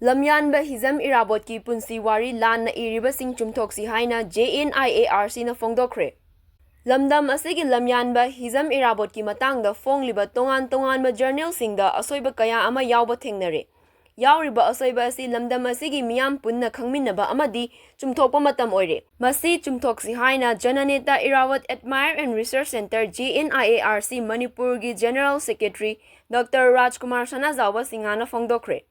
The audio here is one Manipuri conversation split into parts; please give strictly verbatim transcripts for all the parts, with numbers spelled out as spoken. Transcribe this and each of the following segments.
ꯂꯝꯌꯥꯟꯕ ꯍꯤꯖꯝ ꯏꯔꯥꯕꯣꯠꯀꯤ ꯄꯨꯟꯁꯤ ꯋꯥꯔꯤ ꯂꯥꯟꯅ ꯏꯔꯤꯕꯁꯤꯡ ꯆꯨꯝꯊꯣꯛꯁꯤ ꯍꯥꯏꯅ J N I A R C ꯅ ꯐꯣꯡꯗꯣꯛꯈ꯭ꯔꯦ꯫ ꯂꯝꯗꯝ ꯑꯁꯤꯒꯤ ꯂꯝꯌꯥꯟꯕ ꯍꯤꯖꯝ ꯏꯔꯥꯕꯣꯠꯀꯤ ꯃꯇꯥꯡꯗ ꯐꯣꯡꯂꯤꯕ ꯇꯣꯉꯥꯟ ꯇꯣꯉꯥꯟꯕ ꯖꯔꯅꯦꯜꯁꯤꯡꯗ ꯑꯁꯣꯏꯕ ꯀꯌꯥ ꯑꯃ ꯌꯥꯎꯕ ꯊꯦꯡꯅꯔꯦ꯫ ꯌꯥꯎꯔꯤꯕ ꯑꯁꯣꯏꯕ ꯑꯁꯤ ꯂꯝꯗꯝ ꯑꯁꯤꯒꯤ ꯃꯤꯌꯥꯝ ꯄꯨꯟꯅ ꯈꯪꯃꯤꯟꯅꯕ ꯑꯃꯗꯤ ꯆꯨꯝꯊꯣꯛꯄ ꯃꯇꯝ ꯑꯣꯏꯔꯦ꯫ ꯃꯁꯤ ꯆꯨꯝꯊꯣꯛꯁꯤ ꯍꯥꯏꯅ Jananeta Irawat Admire and Research Centre, J N I A R C, ꯃꯅꯤꯄꯨꯔꯒꯤ General Secretary Doctor ꯔꯥꯖꯀꯨꯃꯥꯔ ꯁꯅꯥꯖꯥꯎꯕ ꯁꯤꯡꯍꯅ ꯐꯣꯡꯗꯣꯛꯈ꯭ꯔꯦ꯫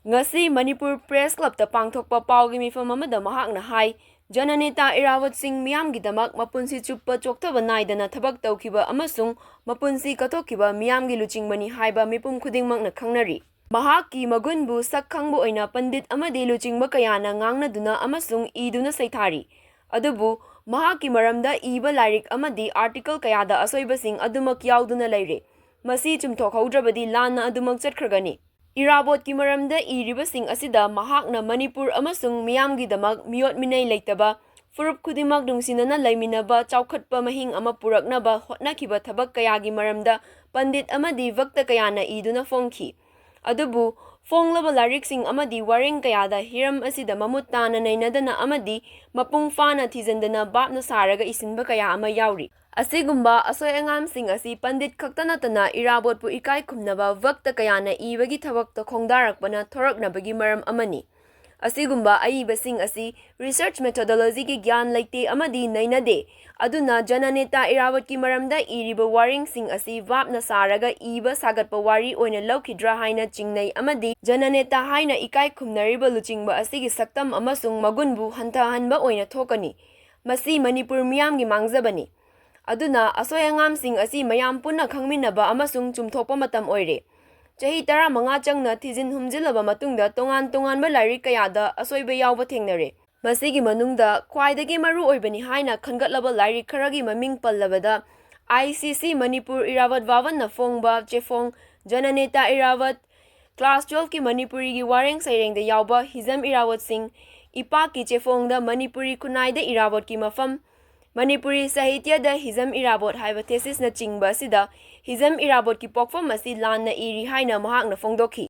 ꯉꯁꯤ ꯃꯅꯤꯄꯨꯔ Press Club ꯇ ꯄꯥꯡꯊꯣꯛꯄ ꯄꯥꯎꯒꯤ ꯃꯤꯐꯝ ꯑꯃꯗ ꯃꯍꯥꯛꯅ ꯍꯥꯏ, ꯖꯅꯅꯦꯇꯥ ꯏꯔꯥꯋꯠ ꯁꯤꯡ ꯃꯤꯌꯥꯝꯒꯤꯗꯃꯛ ꯃꯄꯨꯟꯁꯤ ꯆꯨꯞꯄ ꯆꯣꯛꯊꯕ ꯅꯥꯏꯗꯅ ꯊꯕꯛ ꯇꯧꯈꯤꯕ ꯑꯃꯁꯨꯡ ꯃꯄꯨꯟꯁꯤ ꯀꯠꯊꯣꯛꯈꯤꯕ ꯃꯤꯌꯥꯝꯒꯤ ꯂꯨꯆꯤꯡꯕꯅꯤ ꯍꯥꯏꯕ ꯃꯤꯄꯨꯝ ꯈꯨꯗꯤꯡꯃꯛꯅ ꯈꯪꯅꯔꯤ꯫ ꯃꯍꯥꯛꯀꯤ ꯃꯒꯨꯟꯕꯨ ꯁꯛ ꯈꯪꯕ ꯑꯣꯏꯅ ꯄꯟꯗꯤꯠ ꯑꯃꯗꯤ ꯂꯨꯆꯤꯡꯕ ꯀꯌꯥꯅ ꯉꯥꯡꯅꯗꯨꯅ ꯑꯃꯁꯨꯡ ꯏꯗꯨꯅ ꯁꯩꯊꯥꯔꯤ꯫ ꯑꯗꯨꯕꯨ ꯃꯍꯥꯛꯀꯤ ꯃꯔꯝꯗ ꯏꯕ ꯂꯥꯏꯔꯤꯛ ꯑꯃꯗꯤ article ꯀꯌꯥꯗ ꯑꯁꯣꯏꯕꯁꯤꯡ ꯑꯗꯨꯃꯛ ꯌꯥꯎꯗꯨꯅ ꯂꯩꯔꯦ꯫ ꯃꯁꯤ ꯆꯨꯝꯊꯣꯛꯍꯧꯗ꯭ꯔꯕꯗꯤ ꯂꯥꯟꯅ ꯑꯗꯨꯃꯛ ꯆꯠꯈ꯭ꯔꯒꯅꯤ꯫ ꯏꯔꯥꯕꯣꯠꯀꯤ ꯃꯔꯝꯗ ꯏꯔꯤꯕꯁꯤꯡ ꯑꯁꯤꯗ ꯃꯍꯥꯛꯅ ꯃꯅꯤꯄꯨꯔ ꯑꯃꯁꯨꯡ ꯃꯤꯌꯥꯝꯒꯤꯗꯃꯛ ꯃꯤꯑꯣꯠ ꯃꯤꯅꯩ ꯂꯩꯇꯕ, ꯐꯨꯔꯨꯞ ꯈꯨꯗꯤꯡꯃꯛ ꯅꯨꯡꯁꯤꯅꯅ ꯂꯩꯃꯤꯟꯅꯕ, ꯆꯥꯎꯈꯠꯄ ꯃꯍꯤꯡ ꯑꯃ ꯄꯨꯔꯛꯅꯕ ꯍꯣꯠꯅꯈꯤꯕ ꯊꯕꯛ ꯀꯌꯥꯒꯤ ꯃꯔꯝꯗ ꯄꯟꯗꯤꯠ ꯑꯃꯗꯤ ꯚꯛꯇ ꯀꯌꯥꯅ ꯏꯗꯨꯅ ꯐꯣꯡꯈꯤ꯫ ꯑꯗꯨꯕꯨ ꯐꯣꯡꯂꯕ ꯂꯥꯏꯔꯤꯛꯁꯤꯡ ꯑꯃꯗꯤ ꯋꯥꯔꯦꯡ ꯀꯌꯥꯗ ꯍꯤꯔꯝ ꯑꯁꯤꯗ ꯃꯃꯨꯠ ꯇꯥꯅ ꯅꯩꯅꯗꯅ ꯑꯃꯗꯤ ꯃꯄꯨꯡ ꯐꯥꯅ ꯊꯤꯖꯤꯟꯗꯅ ꯚꯥꯞꯅ ꯁꯥꯔꯒ ꯏꯁꯤꯟꯕ ꯀꯌꯥ ꯑꯃ ꯌꯥꯎꯔꯤ꯫ ꯑꯁꯤꯒꯨꯝꯕ ꯑꯁꯣꯏ ꯑꯉꯥꯝꯁꯤꯡ ꯑꯁꯤ ꯄꯟꯗꯤꯠ ꯈꯛꯇ ꯅꯠꯇꯅ ꯏꯔꯥꯕꯣꯠꯄꯨ ꯏꯀꯥꯏ ꯈꯨꯝꯅꯕ ꯚꯛꯇ ꯀꯌꯥꯅ ꯏꯕꯒꯤ ꯊꯕꯛꯇ ꯈꯣꯡꯗꯥꯔꯛꯄꯅ ꯊꯣꯔꯛꯅꯕꯒꯤ ꯃꯔꯝ ꯑꯃꯅꯤ꯫ ꯑꯁꯤꯒꯨꯝꯕ ꯑꯏꯕꯁꯤꯡ ꯑꯁꯤ research methodology ꯒꯤ ꯒ꯭ꯌꯥꯟ ꯂꯩꯇꯦ ꯑꯃꯗꯤ ꯅꯩꯅꯗꯦ꯫ ꯑꯗꯨꯅ ꯖꯅꯅꯦꯇꯥ ꯏꯔꯥꯋꯠꯀꯤ ꯃꯔꯝꯗ ꯏꯔꯤꯕ ꯋꯥꯔꯦꯡꯁꯤꯡ ꯑꯁꯤ ꯚꯥꯞꯅ ꯁꯥꯔꯒ ꯏꯕ ꯁꯥꯒꯠꯄ ꯋꯥꯔꯤ ꯑꯣꯏꯅ ꯂꯧꯈꯤꯗ꯭ꯔꯥ ꯍꯥꯏꯅ ꯆꯤꯡꯅꯩ ꯑꯃꯗꯤ ꯖꯅꯅꯦꯇꯥ ꯍꯥꯏꯅ ꯏꯀꯥꯏ ꯈꯨꯝꯅꯔꯤꯕ ꯂꯨꯆꯤꯡꯕ ꯑꯁꯤꯒꯤ ꯁꯛꯇꯝ ꯑꯃꯁꯨꯡ ꯃꯒꯨꯟꯕꯨ ꯍꯟꯊꯍꯟꯕ ꯑꯣꯏꯅ ꯊꯣꯛꯀꯅꯤ꯫ ꯃꯁꯤ ꯃꯅꯤꯄꯨꯔ ꯃꯤꯌꯥꯝꯒꯤ ꯃꯥꯡꯖꯕꯅꯤ꯫ ꯑꯗꯨꯅ ꯑꯁꯣꯏ ꯑꯉꯥꯝꯁꯤꯡ ꯑꯁꯤ ꯃꯌꯥꯝ ꯄꯨꯟꯅ ꯈꯪꯃꯤꯟꯅꯕ ꯑꯃꯁꯨꯡ ꯆꯨꯝꯊꯣꯛꯄ ꯃꯇꯝ ꯑꯣꯏꯔꯦ꯫ ꯆꯍꯤ ꯇꯔꯥꯃꯉꯥ ꯆꯪꯅ ꯊꯤꯖꯤꯟ ꯍꯨꯝꯖꯤꯜꯂꯕ ꯃꯇꯨꯡꯗ ꯇꯣꯉꯥꯟ ꯇꯣꯉꯥꯟꯕ ꯂꯥꯏꯔꯤꯛ ꯀꯌꯥꯗ ꯑꯁꯣꯏꯕ ꯌꯥꯎꯕ ꯊꯦꯡꯅꯔꯦ꯫ ꯃꯁꯤꯒꯤ ꯃꯅꯨꯡꯗ ꯈ꯭ꯋꯥꯏꯗꯒꯤ ꯃꯔꯨ ꯑꯣꯏꯕꯅꯤ ꯍꯥꯏꯅ ꯈꯟꯒꯠꯂꯕ ꯂꯥꯏꯔꯤꯛ ꯈꯔꯒꯤ ꯃꯃꯤꯡ ꯄꯜꯂꯕꯗ, I C C ꯃꯅꯤꯄꯨꯔ ꯏꯔꯥꯕꯠ ꯚꯥꯕꯟꯅ ꯐꯣꯡꯕ ꯆꯦꯐꯣꯡ ꯖꯅꯅꯦꯇꯥ ꯏꯔꯥꯕꯠ, Class twelve ꯀꯤ ꯃꯅꯤꯄꯨꯔꯤꯒꯤ ꯋꯥꯔꯦꯡ ꯁꯩꯔꯦꯡꯗ ꯌꯥꯎꯕ ꯍꯤꯖꯝ ꯏꯔꯥꯕꯠꯁꯤꯡ, ꯏꯄꯥꯛꯀꯤ ꯆꯦꯐꯣꯡꯗ ꯃꯅꯤꯄꯨꯔꯤ ꯈꯨꯟꯅꯥꯏꯗ ꯏꯔꯥꯕꯣꯠꯀꯤ ꯃꯐꯝ, ꯃꯅꯤꯄꯨꯔꯤ ꯁꯥꯍꯤꯇ꯭ꯌꯗ ꯍꯤꯖꯝ ꯏꯔꯥꯕꯣꯠ ꯍꯥꯏꯕ thesis ꯅꯆꯤꯡꯕ ꯑꯁꯤꯗ ꯍꯤꯖꯝ ꯏꯔꯥꯕꯣꯠꯀꯤ ꯄꯣꯛꯐꯝ ꯑꯁꯤ ꯂꯥꯟꯅ ꯏꯔꯤ ꯍꯥꯏꯅ ꯃꯍꯥꯛꯅ ꯐꯣꯡꯗꯣꯛꯈꯤ꯫